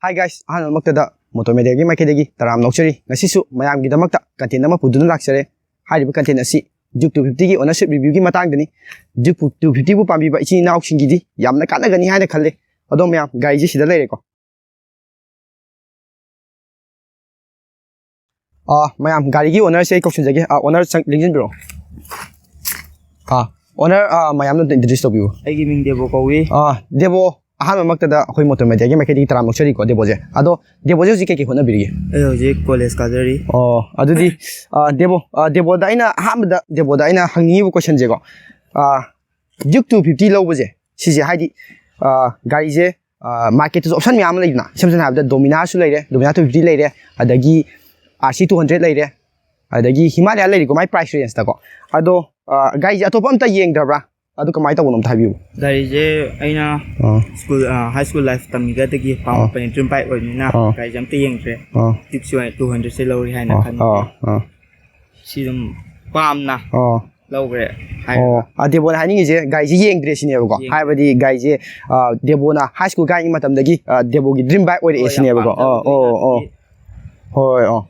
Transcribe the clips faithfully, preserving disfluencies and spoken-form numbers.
Hi guys, ꯑꯍꯥꯟꯕꯃꯛꯇꯗ motor ꯃꯦꯗꯤꯌꯥꯒꯤ ꯃꯥꯏꯀꯩꯗꯒꯤ ꯇꯔꯥꯝ ꯂꯧꯖꯔꯤ꯫ ꯉꯁꯤꯁꯨ ꯃꯌꯥꯝꯒꯤꯗꯃꯛꯇ content ꯑꯃ ꯄꯨꯗꯨꯅ ꯂꯥꯛꯆꯔꯦ꯫ ꯍꯥꯏꯔꯤꯕ content ꯑꯁꯤ Duke two fifty ꯒꯤ ownership review ꯒꯤ ꯃꯇꯥꯡꯗꯅꯤ꯫ Duke two fifty ꯕꯨ ꯄꯥꯝꯕꯤꯕ ꯏꯆꯤꯟ ꯏꯅꯥꯎꯁꯤꯡꯒꯤꯗꯤ ꯌꯥꯝꯅ ꯀꯥꯟꯅꯒꯅꯤ ꯍꯥꯏꯅ ꯈꯜꯂꯦ꯫ ꯑꯗꯣ ꯃꯌꯥꯝ, ꯒꯥꯔꯤꯁꯦ ꯁꯤꯗ ꯂꯩꯔꯦꯀꯣ꯫ ꯑꯥ, ꯃꯌꯥꯝ, ꯒꯥꯔꯤꯒꯤ owner ꯁꯦ ꯑꯩ ꯀꯧꯁꯤꯟꯖꯒꯦ꯫ ꯑꯥ, owner ꯆꯪ-, ꯂꯦꯡꯁꯤꯟꯕꯤꯔꯛꯑꯣ꯫ ꯑꯥ, owner, ꯑꯥ, ꯃꯌꯥꯝꯅ introduce ꯇꯧꯕꯤꯌꯨ꯫ ꯑꯩꯒꯤ ꯃꯤꯡ ꯗꯦꯕꯣ ꯀꯧꯏ꯫ ꯑꯥ, ꯗꯦꯕꯣ, ꯑꯍꯥꯟꯕꯃꯛꯇꯗ ꯑꯩꯈꯣꯏ ꯃꯣꯇꯣꯔ ꯃꯦꯗꯤꯌꯥꯒꯤ ꯃꯥꯏꯀꯩꯗꯒꯤ ꯇꯔꯥꯝ ꯂꯧꯖꯔꯤꯀꯣ ꯗꯦꯕꯣꯁꯦ꯫ ꯑꯗꯣ ꯗꯦꯕꯣꯁꯦ ꯍꯧꯖꯤꯛ ꯀꯩꯀꯩ ꯍꯣꯠꯅꯕꯤꯔꯤꯒꯦ? ꯑꯩ ꯍꯧꯖꯤꯛ ꯀꯣꯂꯦꯖ ꯀꯥꯖꯔꯤ꯫ ꯑꯣ, ꯑꯗꯨꯗꯤ, ꯑꯥ, ꯗꯦꯕꯣ, ꯑꯥ, ꯗꯦꯕꯣꯗ ꯑꯩꯅ ꯑꯍꯥꯟꯕꯗ, ꯗꯦꯕꯣꯗ ꯑꯩꯅ ꯍꯪꯅꯤꯡꯉꯤꯕ question ꯁꯦꯀꯣ, ꯑꯥ, Duke two fifty ꯂꯧꯕꯁꯦ, ꯁꯤꯁꯦ ꯍꯥꯏꯗꯤ, ꯑꯥ, ꯒꯥꯔꯤꯁꯦ, ꯑꯥ, market ꯇꯁꯨ option ꯃꯌꯥꯝ ꯑꯃ ꯂꯩꯗꯅ, ꯏꯁꯝ ꯁꯝꯅ ꯍꯥꯏꯔꯕꯗ Dominar ꯁꯨ ꯂꯩꯔꯦ, Dominar two fifty ꯂꯩꯔꯦ, ꯑꯗꯒꯤ R C two hundred ꯂꯩꯔꯦ, ꯑꯗꯒꯤ Himalaya ꯂꯩꯔꯤꯀꯣ, ꯃꯥꯏ price range ꯇꯀꯣ꯫ ꯑꯗꯣ, ꯑꯥ, ꯒꯥꯔꯤꯁꯦ ꯑꯇꯣꯞꯄ ꯑꯝꯇ ꯌꯦꯡꯗ꯭ꯔꯕ꯭ꯔꯥ? ꯑꯗꯨ ꯀꯃꯥꯏꯅ ꯇꯧꯕꯅꯣ ꯑꯝꯇ ꯍꯥꯏꯕꯤꯌꯨ꯫ ꯒꯥꯔꯤꯁꯦ ꯑꯩꯅ ꯑꯥ꯫ School, ꯑꯥ, high school life ꯇꯝꯃꯤꯉꯩꯗꯒꯤ ꯄꯥꯝꯃꯛꯄꯅꯦ, ꯑꯥ꯫ Dream bike ꯑꯣꯏꯕꯅꯤꯅ ꯑꯥ꯫ ꯒꯥꯔꯤꯁꯦ ꯑꯝꯇ ꯌꯦꯡꯗ꯭ꯔꯦ꯫ ꯑꯥ꯫ Duke ꯁꯤ ꯑꯣꯏꯅ two hundred ꯁꯦ ꯂꯧꯔꯦ ꯍꯥꯏꯅ ꯑꯥ, ꯈꯟꯕꯅꯦ꯫ ꯑꯥ, ꯑꯥ꯫ ꯁꯤ ꯑꯗꯨꯝ ꯄꯥꯝꯅ ꯑꯥ꯫ ꯂꯧꯈ꯭ꯔꯦ ꯍꯥꯏꯔꯒ꯫ ꯑꯣ, ꯑꯥ, ꯗꯦꯕꯣꯅ ꯍꯥꯏꯅꯤꯡꯉꯤꯁꯦ ꯒꯥꯔꯤꯁꯦ ꯌꯦꯡꯗ꯭ꯔꯦ ꯁꯤꯅꯦꯕꯀꯣ꯫ ꯌꯦꯡꯗ꯭ꯔꯦ꯫ ꯍꯥꯏꯕꯗꯤ ꯒꯥꯔꯤꯁꯦ, ꯑꯥ, ꯗꯦꯕꯣꯅ high school ꯀꯥꯔꯤꯉꯩ ꯃꯇꯝꯗꯒꯤ, ꯑꯥ, ꯗꯦꯕꯣꯒꯤ dream bike ꯑꯣꯏꯔꯛꯑꯦ ꯍꯣꯏ, ꯌꯥꯝ ꯁꯤꯅꯦꯕꯀꯣ꯫ ꯑꯣ, ꯄꯥꯝꯖꯕꯗꯣ ꯑꯣ, ꯑꯣ꯫ ꯑꯩꯅ ꯍꯣꯏ, ꯑꯣ꯫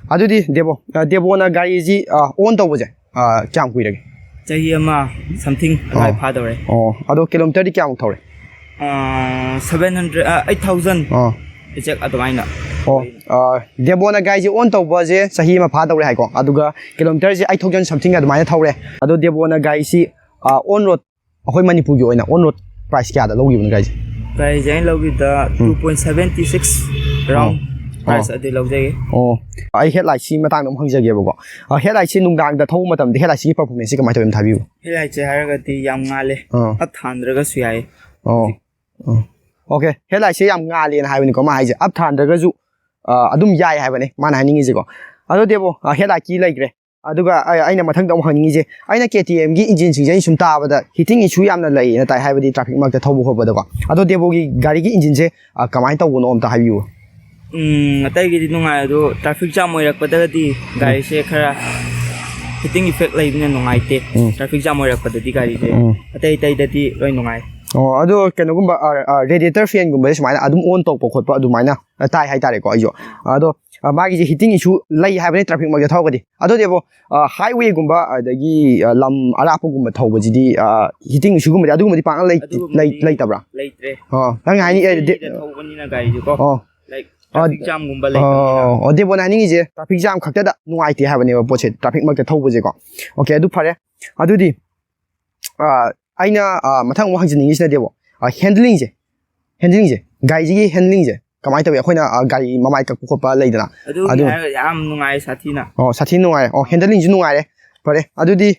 ꯑꯗꯨꯗꯤ ꯗꯦꯕꯣ, ꯑꯥ, ꯗꯦꯕꯣꯅ ꯒꯥꯔꯤꯁꯤ, ꯑꯥ, own ꯇꯧꯕꯁꯦ, ꯑꯥ, ꯀꯌꯥꯝ ꯀꯨꯏꯔꯒꯦ? ꯆꯍꯤ ꯑꯃ something ꯑꯗꯨꯃꯥꯏ ꯑꯣ꯫ ꯐꯥꯗꯧꯔꯦ꯫ ꯑꯣ, ꯑꯗꯣ kilometer ꯗꯤ ꯀꯌꯥꯃꯨꯛ ꯊꯧꯔꯦ? ꯑꯥ, seven hundred, ꯑꯥ, eight thousand ꯑꯣ꯫ Exact ꯑꯗꯨꯃꯥꯏꯅ꯫ ꯑꯣ, ꯑꯥ, ꯗꯦꯕꯣꯅ ꯒꯥꯔꯤꯁꯦ own ꯇꯧꯕꯁꯦ ꯆꯍꯤ ꯑꯃ ꯐꯥꯗꯧꯔꯦ ꯍꯥꯏꯀꯣ, ꯑꯗꯨꯒ kilometer ꯁꯦ eight thousand something ꯑꯗꯨꯃꯥꯏꯅ ꯊꯧꯔꯦ꯫ ꯑꯗꯣ ꯗꯦꯕꯣꯅ ꯒꯥꯔꯤꯁꯤ, ꯑꯥ, on road ꯑꯩꯈꯣꯏ ꯃꯅꯤꯄꯨꯔꯒꯤ ꯑꯣꯏꯅ on road price ꯀꯌꯥꯗ ꯂꯧꯈꯤꯕꯅꯣ ꯒꯥꯔꯤꯁꯦ? ꯒꯥꯔꯤꯁꯦ ꯑꯩꯅ ꯂꯧꯈꯤꯕꯗ ꯎꯝ꯫ Two point seven six round ꯑꯣ꯫ Price ꯑꯣ꯫ ꯑꯗꯨ ꯂꯧꯖꯩ꯫ ꯑꯣ, ꯑꯩ headlight ꯁꯤ ꯃꯇꯥꯡꯗ ꯑꯃꯨꯛ ꯍꯪꯖꯒꯦꯕꯀꯣ꯫ ꯑꯥ, headlight ꯁꯤ ꯅꯨꯡꯗꯥꯡꯗ ꯊꯧꯕ ꯃꯇꯝꯗ headlight ꯁꯤꯒꯤ performance ꯁꯤ ꯀꯃꯥꯏꯅ ꯇꯧꯋꯤ ꯑꯝꯇ ꯍꯥꯏꯕꯤꯌꯨ꯫ Headlight ꯁꯦ ꯍꯥꯏꯔꯒꯗꯤ ꯌꯥꯝ ꯉꯥꯜꯂꯦ꯫ ꯑꯥ꯫ Up ꯊꯥꯟꯗ꯭ꯔꯒꯁꯨ ꯌꯥꯏ꯫ ꯑꯣ꯫ ꯑꯣ꯫ Okay, headlight ꯁꯦ ꯌꯥꯝ ꯉꯥꯜꯂꯦꯅ ꯍꯥꯏꯕꯅꯤꯀꯣ ꯃꯥ ꯍꯥꯏꯁꯦ, up ꯊꯥꯟꯗ꯭ꯔꯒꯁꯨ, ꯑꯥ, ꯑꯗꯨꯝ ꯌꯥꯏ ꯍꯥꯏꯕꯅꯦ ꯃꯥꯅ ꯍꯥꯏꯅꯤꯡꯉꯤꯁꯦꯀꯣ꯫ ꯑꯗꯣ ꯗꯦꯕꯣ, ꯑꯥ, headlight ꯀꯤ ꯂꯩꯈ꯭ꯔꯦ꯫ ꯑꯗꯨꯒ ꯑꯩ-, ꯑꯩꯅ ꯃꯊꯪꯗ ꯑꯃꯨꯛ ꯍꯪꯅꯤꯡꯉꯤꯁꯦ, ꯑꯩꯅ K T M ꯒꯤ engine ꯁꯤꯡꯁꯦ ꯑꯩꯅ ꯁꯨꯝ ꯇꯥꯕꯗ heating issue ꯌꯥꯝꯅ ꯂꯩꯌꯦꯅ ꯇꯥꯏ, ꯍꯥꯏꯕꯗꯤ traffic ꯃꯔꯛꯇ ꯊꯧꯕ ꯈꯣꯠꯄꯗꯀꯣ꯫ ꯑꯗꯣ ꯗꯦꯕꯣꯒꯤ ꯒꯥꯔꯤꯒꯤ engine ꯁꯦ, ꯑꯥ, ꯀꯃꯥꯏꯅ ꯇꯧꯕꯅꯣ ꯑꯝꯇ ꯍꯥꯏꯕꯤꯌꯨ꯫ ꯎꯝ, ꯑꯇꯩꯒꯤꯗꯤ ꯅꯨꯡꯉꯥꯏ, ꯑꯗꯣ traffic jam ꯑꯣꯏꯔꯛꯄꯗꯒꯗꯤ ꯎꯝ꯫ ꯒꯥꯔꯤꯁꯦ ꯈꯔ heating effect ꯂꯩꯕꯅꯤꯅ ꯅꯨꯡꯉꯥꯏꯇꯦ꯫ ꯎꯝ꯫ Traffic jam ꯑꯣꯏꯔꯛꯄꯗꯗꯤ ꯒꯥꯔꯤꯁꯦ꯫ ꯎꯝ꯫ ꯑꯇꯩ ꯑꯇꯩꯗꯗꯤ ꯂꯣꯏ ꯅꯨꯡꯉꯥꯏ꯫ ꯑꯣ, ꯑꯗꯣ ꯀꯩꯅꯣꯒꯨꯝꯕ, ꯑ, ꯑ, radiator fan ꯒꯨꯝꯕꯁꯦ ꯁꯨꯃꯥꯏꯅ ꯑꯗꯨꯝ on ꯇꯧꯕ ꯈꯣꯠꯄ ꯑꯗꯨꯃꯥꯏꯅ, ꯑ, ꯇꯥꯏ ꯍꯥꯏꯇꯥꯔꯦꯀꯣ ꯑꯩꯁꯨ꯫ ꯑꯗꯣ, ꯑ, ꯃꯥꯒꯤꯁꯦ heating issue ꯂꯩ ꯍꯥꯏꯕꯅꯤ traffic ꯃꯔꯛꯇ ꯊꯧꯔꯒꯗꯤ꯫ ꯑꯗꯨꯗꯤꯕꯣ, ꯑ, highway ꯒꯨꯝꯕ ꯑꯗꯒꯤ, ꯑ, ꯂꯝ ꯑꯔꯥꯞꯄꯒꯨꯝꯕ ꯊꯧꯕꯁꯤꯗꯤ, ꯑ, heating issue ꯒꯨꯝꯕꯗꯤ, ꯑꯗꯨꯒꯨꯝꯕꯗꯤ ꯄꯥꯛꯅ ꯂꯩ-, ꯑꯗꯨꯒꯨꯝꯕꯗꯤ ꯂꯩ-, ꯂꯩꯇꯕ꯭ꯔꯥ? ꯂꯩꯇ꯭ꯔꯦ꯫ ꯑꯣ, ꯅꯪ ꯍꯥꯏꯅꯤ, ꯑꯦ, ꯗꯦ-, ꯁꯤꯇꯤꯗ ꯊꯧꯕꯅꯤꯅ ꯒꯥꯔꯤꯁꯦꯀꯣ꯫ ꯑꯣ꯫ Like, ꯑ, traffic jam ꯒꯨꯝꯕ ꯂꯩꯇꯕꯅꯤꯅ꯫ ꯑꯣ, ꯑꯣ, ꯗꯦꯕꯣꯅ ꯍꯥꯏꯅꯤꯡꯉꯤꯁꯦ traffic jam ꯈꯛꯇꯗ ꯅꯨꯡꯉꯥꯏꯇꯦ ꯍꯥꯏꯕꯅꯦꯕ ꯄꯣꯠꯁꯦ, traffic ꯃꯔꯛꯇ ꯊꯧꯕꯁꯦꯀꯣ꯫ Okay, ꯑꯗꯨ ꯐꯔꯦ꯫ ꯑꯗꯨꯗꯤ, ꯑ, ꯑꯩꯅ, ꯑ, ꯃꯊꯪ ꯑꯃꯨꯛ ꯍꯪꯖꯅꯤꯡꯉꯤꯁꯤꯅ ꯗꯦꯕꯣ, ꯑ, handling ꯁꯦ, handling ꯁꯦ, ꯒꯥꯔꯤꯁꯤꯒꯤ handling ꯁꯦ ꯀꯃꯥꯏꯅ ꯇꯧꯏ? ꯑꯩꯈꯣꯏꯅ, ꯑ, ꯒꯥꯔꯤ ꯃꯃꯥꯏ ꯀꯛꯄ ꯈꯣꯠꯄ ꯂꯩꯗꯅ, ꯑꯗꯨꯒꯤ ꯑꯗꯨ ꯍꯥꯏꯔꯒ ꯌꯥꯝ ꯅꯨꯡꯉꯥꯏ, ꯁꯥꯊꯤꯅ꯫ ꯑꯣ, ꯁꯥꯊꯤ ꯅꯨꯡꯉꯥꯏꯔꯦ꯫ ꯑꯣ, handling ꯁꯨ ꯅꯨꯡꯉꯥꯏꯔꯦ꯫ ꯐꯔꯦ, ꯑꯗꯨꯗꯤ,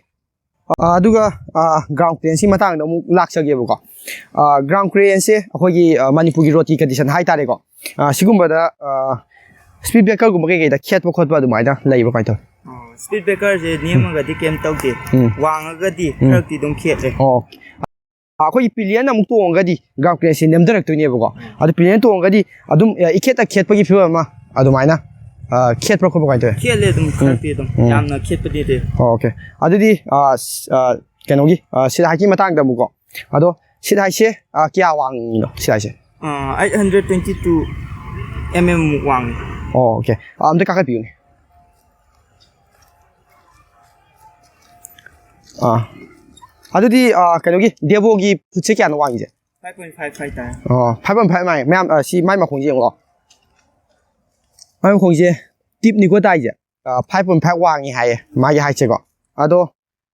ꯑ, ꯑꯗꯨꯒ, ꯑ, ground clearance ꯀꯤ ꯃꯇꯥꯡꯗ ꯑꯃꯨꯛ ꯂꯥꯛꯆꯒꯦꯕꯀꯣ꯫ ꯑ, ground clearance ꯁꯦ ꯑꯩꯈꯣꯏꯒꯤ, ꯑ, ꯃꯅꯤꯄꯨꯔꯒꯤ road ꯀꯤ condition ꯍꯥꯏꯇꯥꯔꯦꯀꯣ꯫ ꯑ, ꯁꯤꯒꯨꯝꯕꯗ, ꯑ, speed breaker ꯒꯨꯝꯕ ꯀꯩꯀꯩꯗ ꯈꯦꯠꯄ ꯈꯣꯠꯄ ꯑꯗꯨꯃꯥꯏꯅ ꯂꯩꯕ꯭ꯔꯥ, ꯀꯃꯥꯏꯅ ꯇꯧꯏ? ꯑ, speed breaker ꯁꯦ ꯅꯦꯝꯃꯒꯗꯤ ꯀꯩꯝ ꯇꯧꯗꯦ꯫ ꯎꯝ꯫ ꯋꯥꯡꯉꯒꯗꯤ ꯎꯝ꯫ ꯈꯔꯗꯤ ꯑꯗꯨꯝ ꯈꯦꯠꯂꯦ꯫ ꯑꯣ꯫ ꯑꯩꯈꯣꯏꯒꯤ pillion ꯑꯃꯨꯛ ꯇꯣꯡꯉꯒꯗꯤ ground clearance ꯁꯦ ꯅꯦꯝꯊꯔꯛꯇꯣꯏꯅꯦꯕꯀꯣ꯫ ꯑꯗꯣ pillion ꯇꯣꯡꯉꯒꯗꯤ ꯑꯗꯨꯝ, ꯑ, ꯏꯈꯦꯠꯇ ꯈꯦꯠꯄꯒꯤ ꯐꯤꯕꯝ ꯑꯃ ꯑꯗꯨꯃꯥꯏꯅ, ꯑ, ꯈꯦꯠꯄ꯭ꯔꯥ ꯈꯣꯠꯄ꯭ꯔꯥ ꯀꯃꯥꯏꯅ ꯇꯧꯋꯤ? ꯈꯦꯠꯂꯦ ꯑꯗꯨꯝ, ꯎꯝ꯫ ꯈꯔꯗꯤ ꯑꯗꯨꯝ꯫ ꯎꯝ꯫ ꯌꯥꯝꯅ ꯈꯦꯠꯄꯗꯤ ꯅꯠꯇꯦ꯫ ꯑꯣ, okay꯫ ꯑꯗꯨꯗꯤ, ꯑ, ꯁ-, ꯑ, ꯀꯩꯅꯣꯒꯤ, ꯑ, seat height ꯀꯤ ꯃꯇꯥꯡꯗ ꯑꯃꯨꯛꯀꯣ꯫ ꯑꯗꯣ seat height ꯁꯦ, ꯑ, ꯀꯌꯥ ꯋꯥꯡꯉꯤꯅꯣ seat height ꯁꯦ? ꯑ, eight hundred twenty two mm ꯃꯨꯛ ꯋꯥꯡꯉꯤ꯫ ꯑꯣ, okay꯫ ꯑ, ꯑꯝꯇ ꯀꯥꯈꯠꯄꯤꯌꯨꯅꯦ꯫ ꯑꯥ꯫ ꯑꯗꯨꯗꯤ, ꯑꯥ, ꯀꯩꯅꯣꯒꯤ, ꯗꯦꯕꯣꯒꯤ foot ꯁꯦ ꯀꯌꯥꯅꯣ ꯋꯥꯡꯉꯤꯁꯦ? Five point five ꯍꯥꯏꯇꯥꯔꯦ꯫ ꯑꯣ, five point five ꯃꯥꯏ, ꯃꯌꯥꯝ, ꯑꯥ, ꯁꯤ ꯃꯥꯏ ꯃꯈꯣꯡꯁꯦ ꯌꯦꯡꯉꯣ꯫ ꯃꯥꯏ ꯃꯈꯣꯡꯁꯦ ꯇꯤꯞꯅꯤꯀꯣ ꯇꯥꯏꯁꯦ꯫ ꯑꯥ, five point five ꯋꯥꯡꯉꯤ ꯍꯥꯏꯌꯦ, ꯃꯥꯒꯤ height ꯁꯦꯀꯣ꯫ ꯑꯗꯣ,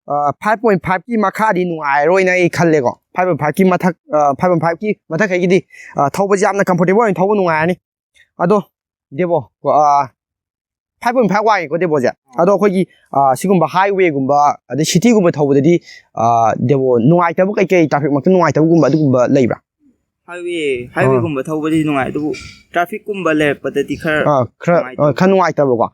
ꯑꯥ, five point five ꯀꯤ ꯃꯈꯥꯗꯤ ꯅꯨꯡꯉꯥꯏꯔꯣꯏꯅ ꯑꯩ ꯈꯜꯂꯦꯀꯣ꯫ Five point five ꯀꯤ ꯃꯊꯛ, ꯑꯥ, five point five ꯀꯤ ꯃꯊꯛꯈꯩꯒꯤꯗꯤ, ꯑꯥ, ꯊꯧꯕꯁꯦ ꯌꯥꯝꯅ comfortable ꯑꯣꯏꯅ ꯊꯧꯕ ꯅꯨꯡꯉꯥꯏꯔꯅꯤ꯫ ꯑꯗꯣ, ꯗꯦꯕꯣ, ꯑꯥ, five point five ꯋꯥꯡꯉꯦꯀꯣ ꯗꯦꯕꯣꯁꯦ꯫ ꯑꯗꯣ ꯑꯩꯈꯣꯏꯒꯤ, ꯑꯥ, ꯁꯤꯒꯨꯝꯕ highway ꯒꯨꯝꯕ ꯑꯗꯩ city ꯒꯨꯝꯕ ꯊꯧꯕꯗꯗꯤ, ꯑꯥ, ꯗꯦꯕꯣ, ꯅꯨꯡꯉꯥꯏꯇꯕ ꯀꯩꯀꯩ, traffic ꯃꯔꯛꯇ ꯅꯨꯡꯉꯥꯏꯇꯕꯒꯨꯝꯕ ꯑꯗꯨꯒꯨꯝꯕ ꯂꯩꯕ꯭ꯔꯥ? Highway, highway ꯑꯥ꯫ ꯒꯨꯝꯕ ꯊꯧꯕꯗꯤ ꯅꯨꯡꯉꯥꯏ, ꯑꯗꯨꯕꯨ traffic ꯀꯨꯝꯕ ꯂꯩꯔꯛꯄꯗꯗꯤ ꯈꯔ ꯑꯥ, ꯈꯔ, ꯅꯨꯡꯉꯥꯏꯇꯕ꯫ ꯑꯥ, ꯈꯔ ꯅꯨꯡꯉꯥꯏꯇꯕꯀꯣ꯫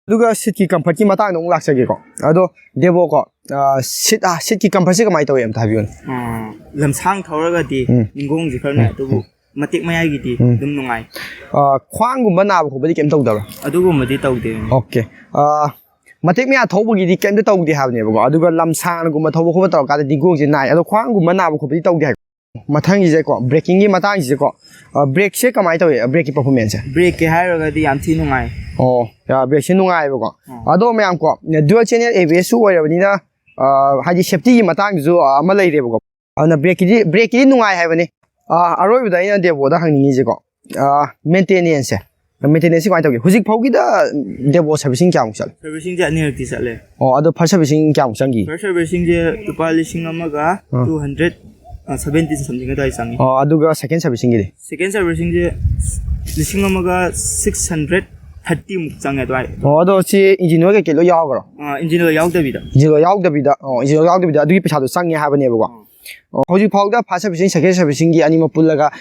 ꯑꯗꯨꯒ seat ꯀꯤ comfort ꯀꯤ ꯃꯇꯥꯡꯗ ꯑꯃꯨꯛ ꯂꯥꯛꯆꯒꯦꯀꯣ꯫ ꯑꯗꯣ ꯗꯦꯕꯣꯀꯣ, ꯑꯥ, seat, ꯑꯥ, seat ꯀꯤ comfort ꯁꯦ ꯀꯃꯥꯏꯅ ꯇꯧꯋꯤ ꯑꯝꯇ ꯍꯥꯏꯕꯤꯌꯨꯅꯦ꯫ ꯑꯥ, ꯂꯝꯁꯥꯡ ꯊꯧꯔꯒꯗꯤ ꯎꯝ꯫ ꯅꯤꯡꯒꯣꯡꯁꯦ ꯈꯔ ꯅꯨꯡꯉꯥꯏ, ꯎꯝ꯫ ꯑꯗꯨꯕꯨ ꯎꯝ꯫ ꯃꯇꯦꯛ ꯃꯌꯥꯏꯒꯤꯗꯤ ꯎꯝ꯫ ꯑꯗꯨꯝ ꯅꯨꯡꯉꯥꯏ꯫ ꯑꯥ, ꯈ꯭ꯋꯥꯡꯒꯨꯝꯕ ꯅꯥꯕ ꯈꯣꯠꯄꯗꯤ ꯀꯩꯝ ꯇꯧꯗꯕ꯭ꯔꯥ? ꯑꯗꯨꯒꯨꯝꯕꯗꯤ ꯇꯧꯗꯦ꯫ Okay꯫ ꯑꯥ, ꯃꯇꯦꯛ ꯃꯌꯥ ꯊꯧꯕꯒꯤꯗꯤ ꯀꯩꯝꯇ ꯇꯧꯗꯦ ꯍꯥꯏꯕꯅꯦꯕꯀꯣ, ꯑꯗꯨꯒ ꯂꯝ ꯁꯥꯡꯅꯒꯨꯝꯕ ꯊꯧꯕ ꯈꯣꯠꯄ ꯇꯧꯔꯀꯥꯟꯗ ꯅꯤꯡꯒꯣꯡꯁꯦ ꯅꯥꯏ, ꯑꯗꯣ ꯈ꯭ꯋꯥꯡꯒꯨꯝꯕ ꯅꯥꯕ ꯈꯣꯠꯄꯗꯤ ꯇꯧꯗꯦ ꯍꯥꯏ꯫ ꯃꯊꯪꯒꯤꯁꯦꯀꯣ, ꯕ꯭ꯔꯦꯀꯤꯡꯒꯤ ꯃꯇꯥꯡꯁꯤꯗꯀꯣ, ꯕ꯭ꯔꯦꯛꯁꯦ ꯀꯃꯥꯏꯅ ꯇꯧꯏ? ꯕ꯭ꯔꯦꯛꯀꯤ ꯄꯔꯐꯣꯔꯃꯦꯟꯁꯁꯦ? ꯕ꯭ꯔꯦꯛꯀꯤ ꯍꯥꯏꯔꯒꯗꯤ ꯌꯥꯝ ꯊꯤ ꯅꯨꯡꯉꯥꯏ꯫ ꯑꯣ, ꯕ꯭ꯔꯦꯛꯁꯦ ꯅꯨꯡꯉꯥꯏꯌꯦꯕꯀꯣ꯫ ꯑꯗꯣ ꯃꯌꯥꯝ ꯀꯣ, ꯗ꯭ꯌꯨꯑꯦꯜ ꯆꯦꯅꯦꯜ ꯑꯦ ꯕꯤ ꯑꯦꯁꯁꯨ ꯑꯣꯏꯔꯕꯅꯤꯅ, ꯍꯥꯏꯗꯤ ꯁꯦꯐꯇꯤꯒꯤ ꯃꯇꯥꯡꯁꯤꯁꯨ ꯑꯃ ꯂꯩꯔꯦꯕꯀꯣ꯫ ꯑꯗꯨꯅ ꯕ꯭ꯔꯦꯛꯀꯤꯗꯤ ꯕ꯭ꯔꯦꯛꯀꯤꯗꯤ ꯅꯨꯡꯉꯥꯏ ꯍꯥꯏꯕꯅꯤ꯫ ꯑꯔꯣꯏꯕꯗ ꯑꯩꯅ ꯗꯦꯕꯣꯗ ꯍꯪꯅꯤꯡꯉꯤꯁꯦꯀꯣ, ꯃꯦꯟꯇꯦꯅꯦꯟꯁꯁꯦ, ꯃꯦꯟꯇꯦꯅꯦꯟꯁꯁꯤ ꯀꯃꯥꯏꯅ ꯇꯧꯒꯦ? ꯍꯧꯖꯤꯛ ꯐꯥꯎꯒꯤꯗ ꯗꯦꯕꯣ ꯁꯔꯚꯤꯁꯤꯡ ꯀꯌꯥꯃꯨꯛ ꯆꯠꯂꯦ? ꯁꯔꯚꯤꯁꯤꯡꯁꯦ ꯑꯅꯤꯔꯛꯇꯤ ꯆꯠꯂꯦ꯫ ꯑꯣ, ꯑꯗꯣ ꯐꯥꯔꯁ ꯁꯔꯚꯤꯁꯤꯡ ꯀꯌꯥꯃꯨꯛ ꯆꯪꯈꯤ? ꯐꯥꯔꯁ ꯁꯔꯚꯤꯁꯤꯡꯁꯦ ꯂꯨꯄꯥ ꯂꯤꯁꯤꯡ ꯑꯃꯒ ꯇꯨ ꯍꯟꯗ꯭ꯔꯦꯠ ꯁꯚꯦꯟꯇꯤ ꯁꯝꯊꯤꯡ ꯑꯗꯨꯋꯥꯏ ꯆꯪꯉꯤ꯫ ꯑꯣ, ꯑꯗꯨꯒ ꯁꯦꯀꯦꯟ ꯁꯔꯚꯤꯁꯤꯡꯒꯤꯗꯤ? ꯁꯦꯀꯦꯟ ꯁꯔꯚꯤꯁꯤꯡꯁꯦ ꯂꯤꯁꯤꯡ ꯑꯃꯒ ꯁꯤꯛꯁ ꯍꯟꯗ꯭ꯔꯦꯠ ꯊꯥꯔꯇꯤꯃꯨꯛ ꯆꯪꯉꯦ ꯑꯗꯨꯋꯥꯏ꯫ ꯑꯣ, ꯑꯗꯣ ꯁꯤ ꯏꯟꯖꯤꯟ ꯑꯣꯏꯜ ꯀꯩꯀꯩ ꯂꯣꯏ ꯌꯥꯎꯈ꯭ꯔꯣ? ꯏꯟꯖꯤꯟ ꯑꯣꯏꯜ ꯌꯥꯎꯗꯕꯤꯗ꯫ ꯏꯟꯖꯤꯟ ꯑꯣꯏꯜ ꯌꯥꯎꯗꯕꯤꯗ, ꯑꯣ, ꯏꯟꯖꯤꯟ ꯑꯣꯏꯜ ꯌꯥꯎꯗꯕꯤꯗ ꯑꯗꯨꯒꯤ ꯄꯩꯁꯥꯗꯣ ꯆꯪꯉꯦ ꯍꯥꯏꯕꯅꯦꯕꯀꯣ꯫ ꯑꯣ, ꯍꯧꯖꯤꯛ ꯐꯥꯎꯗ ꯐꯥꯔꯁ ꯁꯔꯚꯤꯁꯤꯡ, ꯁꯦꯀꯦꯟ ꯁꯔꯚꯤꯁꯤꯡꯒꯤ ꯑꯅꯤꯃꯛ ꯄꯨꯜꯂꯒ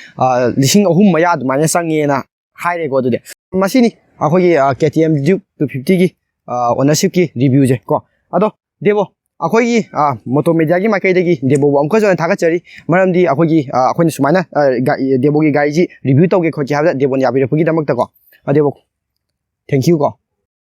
ꯂꯤꯁꯤꯡ ꯑꯍꯨꯝ ꯃꯌꯥ ꯑꯗꯨꯃꯥꯏꯅ ꯆꯪꯉꯦꯅ ꯍꯥꯏꯔꯦꯀꯣ꯫ ꯑꯗꯨꯗꯤ ꯃꯁꯤꯅꯤ ꯑꯩꯈꯣꯏꯒꯤ ꯀꯦ ꯇꯤ ꯑꯦꯝ ꯗ꯭ꯌꯨꯛ ꯇꯨ ꯐꯤꯐꯇꯤꯒꯤ ꯑꯣꯅꯔꯁꯤꯞꯀꯤ ꯔꯤꯚ꯭ꯌꯨꯁꯦ ꯀꯣ꯫ ꯑꯗꯣ ꯗꯦꯕꯣ, ꯑꯩꯈꯣꯏꯒꯤ ꯃꯣꯇꯣ ꯃꯦꯗꯤꯌꯥꯒꯤ ꯃꯥꯏꯀꯩꯗꯒꯤ ꯗꯦꯕꯣꯕꯨ ꯑꯃꯨꯛꯀꯁꯨ ꯍꯟꯅ ꯊꯥꯒꯠꯆꯔꯤ꯫ ꯃꯔꯝꯗꯤ ꯑꯩꯈꯣꯏꯒꯤ, ꯑꯩꯈꯣꯏꯅ ꯁꯨꯃꯥꯏꯅ ꯗꯦꯕꯣꯒꯤ ꯒꯥꯔꯤꯁꯤ ꯔꯤꯚ꯭ꯌꯨ ꯇꯧꯒꯦ ꯈꯣꯠꯀꯦ ꯍꯥꯏꯕꯗ ꯗꯦꯕꯣꯅ ꯌꯥꯕꯤꯔꯛꯄꯒꯤꯗꯃꯛꯇꯀꯣ꯫ ꯗꯦꯕꯣ, thank you ꯀꯣ꯫